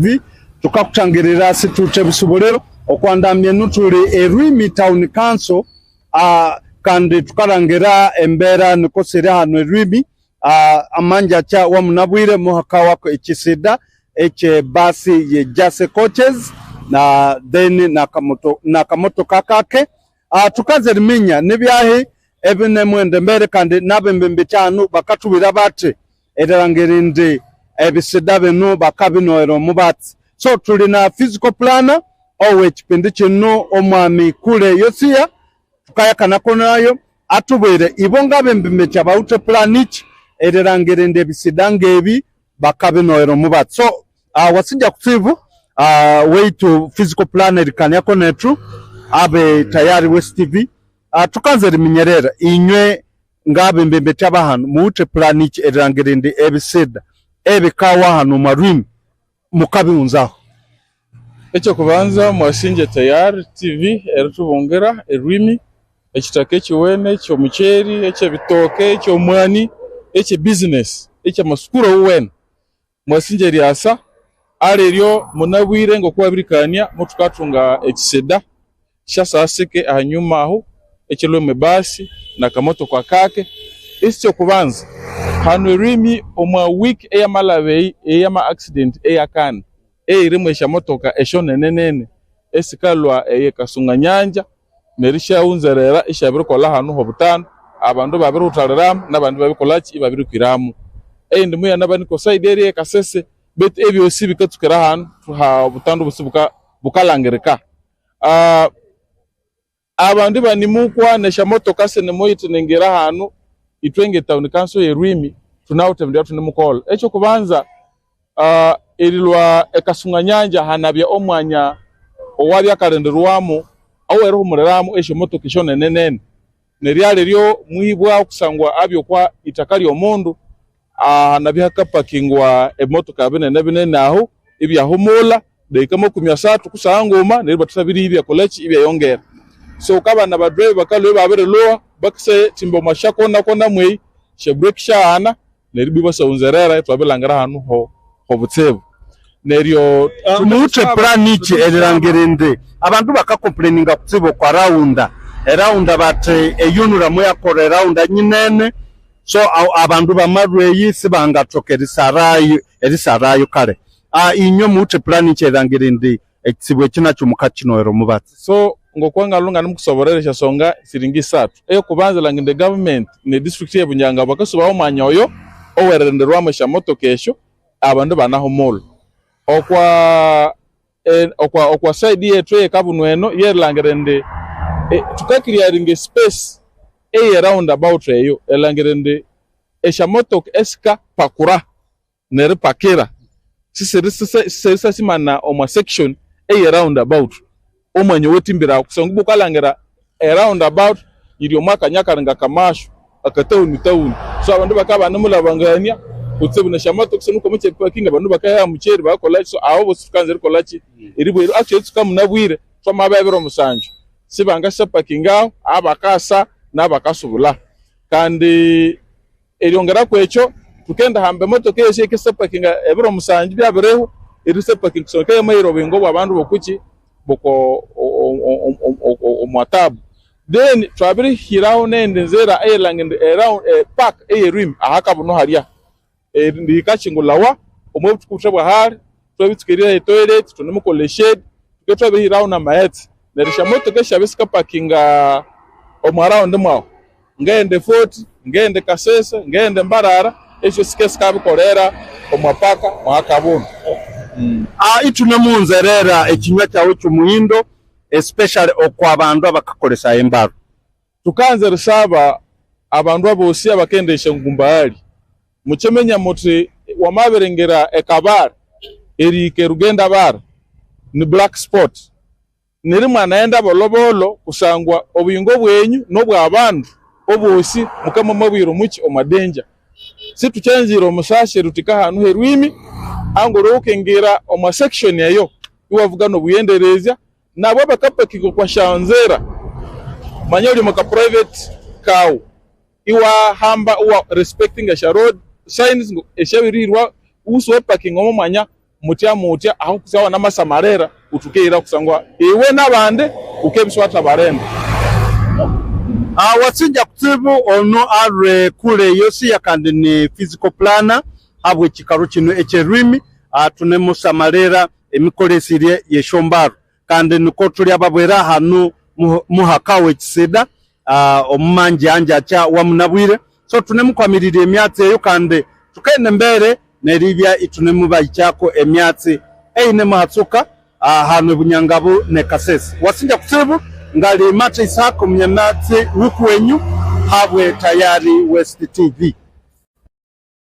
TV tukakutangirira situte Busuburiro okwandamye nutuli e Rwimi Town Council kandi tukarangira embeera nikwo siri hanu e Rwimi amanjakya wamu nabwire muhakawako ekisida ekye baasi ye Jersey Coaches na then nakamotoka akake. Tukaza eriminya nibyahi ebinemwenda embere kandi nabembembeki hanu bakatubwira bati eriranga erindi ebisida binu bakabinoera omubatsi. So tuli na physical planner owe kipindi kinu omwami Kule Yosia tukayakanako nayo atubwire ibo ngabembembeki abawithe plan ki eriranga erindi ebisida ngebi bakabinoera omubatsi. So Wasija kutsibu weitu physical plan erikaniako netu abe tayari West TV tukanza eriminyerera inywe ngabembembetya abahanu muwithe plan ki erirangira indi ebisida ebikawa hanu omwa Rwimi mukabighunzaho. Ekyokubanza mwasingye Tayari TV eritubungira erwimi, ekitaka ekiwene, ekyomukyeri, ekyebitooke, ekyomwani, ekye bizinesi, ekyamasukuru ahu weena. Mwesingye eryasa are eryo munabwire ng'oku wabirikania mu tukatunga ekisida kyasasike ahanyuma aho ekirimu ebaasi na kamotoka akake. Isi kyokubanza hanu erwimi omwa wiiki eyamalaba eyi eyama accident eyakana eyirimu eshamotoka eshonenenene esikalwa eye Kasunga Nyanja Neryo isyaghunzerera isyabirikolha hanu hobutano, abandu ibabirihutaliramu nabandi ibabirikolhaki ibabirikwiramu. Eyindi muyanabanika side eriya e Kasese betu ebyosi bikatsukira hanu ha obutando obosi bukalangirika. Abandu ibanimukwa nesyamotoka sinimuyitinengira hanu ithwe nge town council ye Rwimi thunawithe ebindu ebyathunemukolha. Ekyokubanza Erilwa e Kasunganyanja hanabya omwanya owabya akalindirwamu owerihumuliramu esyomotoka esyonene-nene. Neryo aliryo mwibwa kusangwa abya okwa ithaka lyomundu, hanabya hakapakingwa ebimotoka binene-binene ahu ibyahumulha dakika makumi asathu kusaha nguma neryo ibathasabiriyo ibyakolhaki ibyayongera. So wukabana aba driver bakalhwa ibabirilhuha bakisyathimba omwa syakona kona mweyi esya brake isyaghana neryo ibwa ibasyaghunzerera ithwabilangira hanu ho hobutsibu. Neryo Muwithe plan ki erirangira indi abandu bakakomplaininga kutsibu okwa raunda, eraunda bathi e UNRA muyakolha eraunda nyinene so abandu bamalhwa eyi sibangathoka erisarayo erisarayo kale inywe muwithe plan ki erirangira indi Ekitsibu eki nakyo mukakinoera omubatsi. So ngokwangalhu nganimukusoborera esyasonga siri ngisathu. Eyokubanza erilanga indi government ne district eye Bunyangabo bakasubaho omwanya oyo oweririndirwamu esyamotoka esyo abandu ibanahumulha. Okwa okwa okwa side yethu eye Kabunu eno yerilangira indi thuka clearinga e space eye round about eyo erilangira indi esyamotoka esika pakura neripakira sisirisasimana omwa section eye round about omwanya owetimbire aho kusangwa ibwa wukalhangira e round about yiri omwa kanya akali ngakamashu aka town town so abandu bakabya ibanemulhabangania kutsibu nesyamotoka isinuko omu parking abandu bakaheha mukyeri bakakolhaki so aho bosi thukanza erikolhaki eribwa actually thukamunabwire thwamabya ebiro musanju sibangasa parking aho abakasa nabakasubulha kandi Eryongera kwekyo, thukenda hamba emotoka eyosi eyikasapakinga ebiro musanju byabirihwa erisapakinga kusangwa yikabya yamahira obuyingo bwabandu bokuki boko omwatabu. Then twabirihiraho neyindi nzira eyerilhangira indi epark eye Rwimi aha kabuno halya indi yikakyingulhawa omwa buthuku buthe bwa hali twabitsuka erihiraho etoilet thunemukolha eshade thukabya thwabirihiraho namaghetse neryo esyamotoka esyabya sikapakinga omwa round mwahu. Ngaghenda e Fort, ngaghenda e Kasese, ngaghenda e Mbarara, esyo sike sikabikolera omwa paka mwa Kabunu. Ithunemughunzerera ekinywa kyaghu ekyomuhindo especially okwa bandu abakakolesaya embaru. Thukanza erisaba abandu abosi abakaghenda esyangumbahali, mukyiminya muthi wamabiringira e Kabale erihika e Rugenda Bara ni black spot. Neryo mwanaghenda bolho-bolho kusangwa obuyingo bwenyu nobw'abandu obosi mukama mwabwire omuki omwa danger. Sithukyanzire omusasi erirutika hanu herwimi anguli owukingira omwa section eyo iwavuga nobughenderezya nabo abakapakinga okwa syanzira manya wuli omu ka private kawu iwahamba iwa respectinga esya road signs esyabirihirwa wusi wapakinga omo mwanya. mutya mutya aho kuhitsya waaba n'amasamarera utukeira kusangwa iwe n'abandi ukebiswa atabarenda. Wasinja kutsibu onu arwe Kule Yosia kandi ni physical planner habwe ekikaro kinu ekye Rwimi. Tunemusamarera emikolesirye yeshombaru kandi nikwo turi ababwera hanu muhaka we Kisida omu manjanjakya wamu nabwire. So tunemukwamiriria emyatsi eyo kandi tukaine embere neribya itunemubahikyako emyatsi eine muhatsuka hanu ebunyangabu ne Kasese. Wasinja kutsibu ngali Mate Isaac omunyamyatsi wuku wenyu habwe Tayari West TV.